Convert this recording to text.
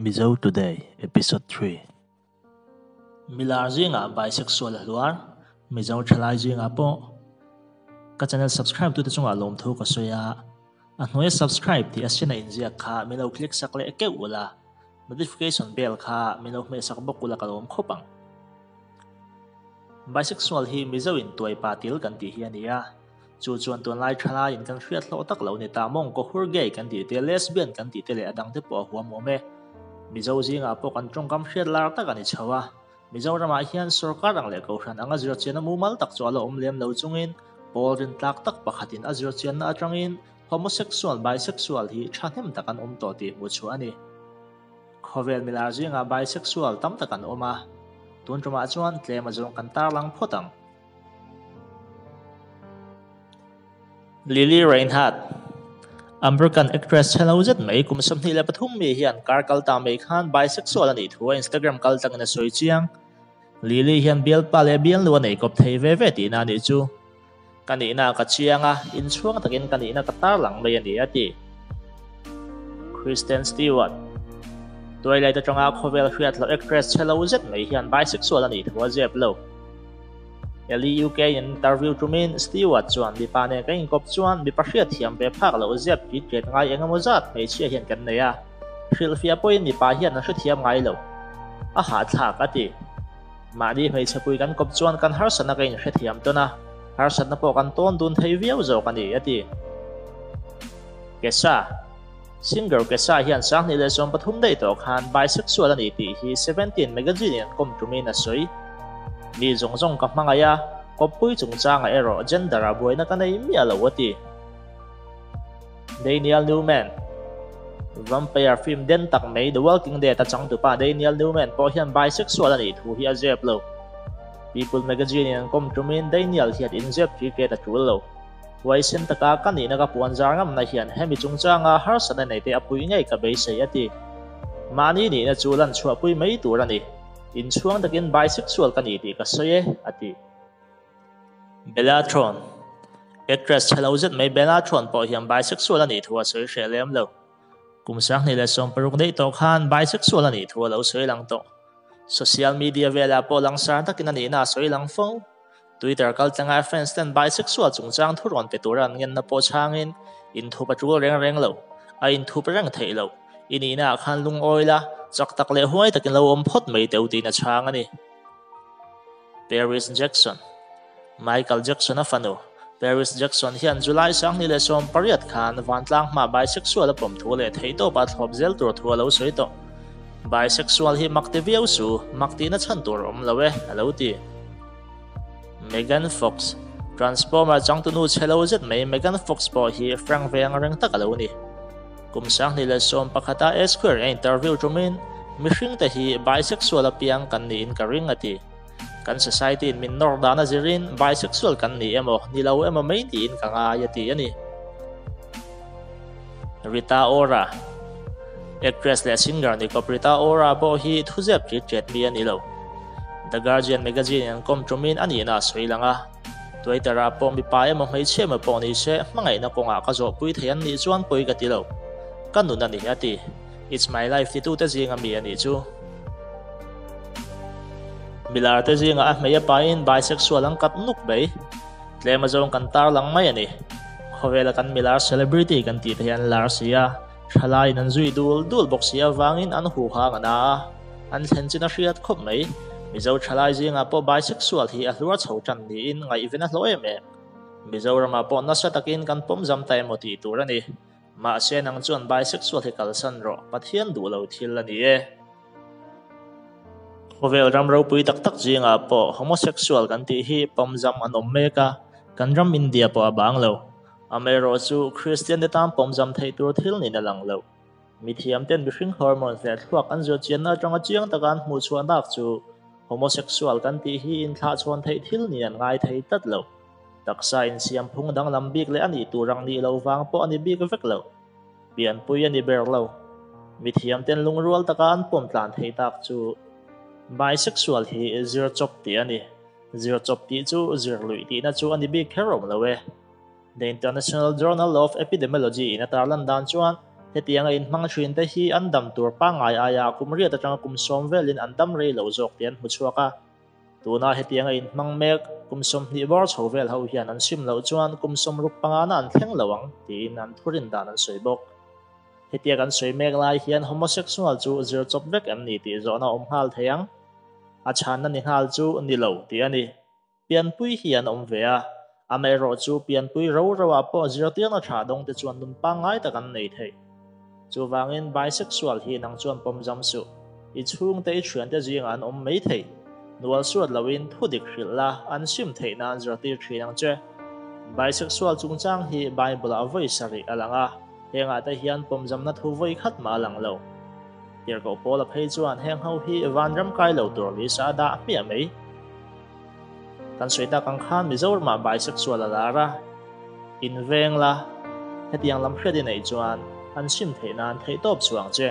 Mizo Today Episode 3 Milar zingah bisexual a hluar, Mizo thalai zingah pawh ka channel subscribe tute chungah lawmthu ka sawi a, a hnuaia subscribe tih a sena inziak kha min lo click sak leh keuh ula, notification bell kha min lo hmeh sak bawk ula ka lawm khawp ang. Bisexual hi Mizo in tuai pa til kan tih hi a ni a. Chu chuan tunlai thalaiin kan hriat hlawh tak lo ni ta mawng kaw hur gay kan tih te, lesbian kan tih te leh a dangte pawh a huam awm e. Mizo zingah pawh kan tawngkam hriat lar tak a ni chho a. Mizoramah hian sorkar ang leh kohhran anga zirchianna mumal tak chu a la awm lem lo chungin pawl rintlak tak pakhatin a zirchianna atangin homosexual, bisexual hi thahnem tak an awm tawh tih hmuh chhuah a ni. Khawvel milar zingah bisexual tam tak an awm a, tun tumah chuan tlem azawng kan tarlang phawt ang. Lily Reinhart, American actress chhelo zet mai kum 23 mi hian kar kal ta mai khan bisexual a nih thu a Instagram kal tlangin a sawi chiang. Lily hian bialpa leh bialnu a nei kawp thei ve ve tihna a nih chu. Ka nihna ka chiang a, inchhuang takin ka nihna ka tarlang mai a ni, a ti. Kristen Stewart, Twilight atanga khawvel hriat loh actress chhe lo zet mai hian bisexual a nih thu a zep lo. Ellie UK in interview tumin Stewart chuan mipa nen kan inkawp chuan mipa hriat thiam ve phak loh zep kit ket ngai eng emaw zat hmeichhia hian kan nei a, hrilhfiah pawhin mipa hian an hrethiam ngai lo. A hahthlak, a ti. Mahni hmeichhe pui kan kawp chuan kan harsatna ka inhrethiam tawn a, harsatna pawh kan tawn dun thei viau zawk a ni, a ti. Kesha, Singer Kesha hian 2013 daih tawh khan bisexual a ni tih hi Seventeen magazine in an kawm tumin a sawi. Mi zawng zawng ka hmangaih a, kawppui chungchangah erawh gender ah buaina ka nei miah lo, a ti. Daniel Newman, Vampire film den tak mai The Walking Dead a changtupa Daniel Newman pawh hian bisexual a nih thu hi a zep lo. People magazine in an kawm tumin Daniel hian inzep cricket a tul lo. Huaisen taka ka nihna ka puan zar ngamna hian hemi chungchanga harsatna neite a pui ngei ka beisei a ti. Mahni nihna chu lan chhuahpui mai tur a ni. Inchhuang takin bisexual ka ni tih ka sawi e, a ti. Bella Thorne, Actress chhe lo zet mai Bella Thorne pawh hian bisexual a nih thu a sawi hreh lem lo. Kum 2016 daih tawh khan bisexual a nih thu a lo sawi lang tawh. Social media velah pawh langsar takin a nihna a sawi lang fo. Twitter kaltlanga a fans ten bisexual chungchang thu rawn pe tura an ngenna pawh chhangin, Inthup a tul reng reng lo. A inthup reng theih loh. I nihnaah khan lungawi la, chak tak leh huai takin lo awm phawt mai teu tiin a chhang a ni. Paris Jackson, Michael Jackson-a fanu, Paris Jackson hian July 2018 khan vantlang hma bisexual a pawm thu leh theihtawpa thlawp zel tur thu a lo sawi tawh. Bisexual hi mak ti viau su, mak tihna chhan tur a awm lo e, a lo ti. Megan Fox, Transformer changtunu chhe lo zet mai Megan Fox pawh hi frank ve ang reng tak a lo ni. Kum 2011-a Esquire a interview tumin, Mihringte hi bisexual apiang kan niin ka ring a ti. Kan society-in min nawr dan a zirin bisexual kan ni emaw, ni lo emaw mai tiin ka ngai a ti a ni. Rita Ora, Actress leh singer ni kawp Rita Ora pawh hi thuzep ṭit ṭet mi a ni lo. The Guardian magazine-in an kawm tumin a nihna a sawi lang a. Twitter-ah pawh mipa emaw hmeichhia emaw pawh ni se, hmangaihna kawngah ka zawhpui thei an nih chuan pawi ka ti lo. Ka nun a ni, a ti. It's my life titute zinga mi a nih chu. Milar te zingah a hmei a pain bisexual an kat nuk mai. Tlem azawng kan tarlang mai a ni. Khawvela kan milar celebrity kan tih te hi an lar si a, thalaiin an zui dul dul bawk si avangin an huhang a na a, an thlen chin a hriat khawp mai. Mizo thalai zingah pawh bisexual hi a hluar chho tan niin ngaihven a hlawh em em. Mizoramah pawh nasa takin kan pawm zam ta emaw tih tur a ni. Mahse nang chuan bisexual hi kalsan rawh, Pathian duh lo thil a ni e. Khawvel ram ropui tak tak zingah pawh homosexual kan tih hi pawmzam an awm mek a, kan ram India pawh a bang lo. Amaherawhchu Kristian te tan pawmzam theih tur thil niin a lang lo. Mithiam ten mihring hormones leh thluak an zirchianna atanga chiang taka an hmuhchhuah nak chu homosexual kan tih hi inthlahchhawn theih thil niin an ngai thei tlat lo. Taksa insiam phung danglam bik leh a nih tur ang nih loh vang pawh a ni bik vek lo. Pianpui a ni ber lo. Mithiamten lungrual taka an pawm tlan thei tak chu bisexual hi zir chawp tih a ni. Zir chawp tih chu zir luih tihna chu a ni bik kher awm lo e. The International Journal of Epidemiology in a tarlan dan chuan Hetianga inhmang thinte hi an dam tur pangngai aia kum riat atanga kum sawm velin an dam rei lo zawk tih an hmu chhuak a. Tuna hetianga inhmang mek kum 20 bawr chho vel ho hian an sim loh chuan kum 65 na an thleng lo ang tiin an thurin dan an sawi bawk. Hetia kan sawi mek lai hian homosexual chu zir chawp vek em ni tih zawhna awm nghal thei ang. A chhanna ni nghal chu ni lo tih a ni. Pianpui hi an awm ve a, amaherawhchu pianpui ro roah pawh zirtirna tha dawngte chuan nun pangngai tak an nei thei. Chuvangin bisexual hi nang chuan pawm zam suh. I chhungte i thiante zingah an awm mai thei. Nual suat loin thu dik hrilh la, an sim theih nan zirtir thin ang che. Bisexual chungchang hi Bible-ah vawi sarih a lang a, hengah te hian pawmzamna thu vawi khat mah a lang lo. Tirhkoh Paula phei chuan heng ho hi vanram kai lo tur lisa a dah hmiah mai. Kan sawi tak ang khan Mizoramah bisexual a lar a, inveng la, hetiang lam hriat i neih chuan an sim theih nan theihtawp chhuah ang che.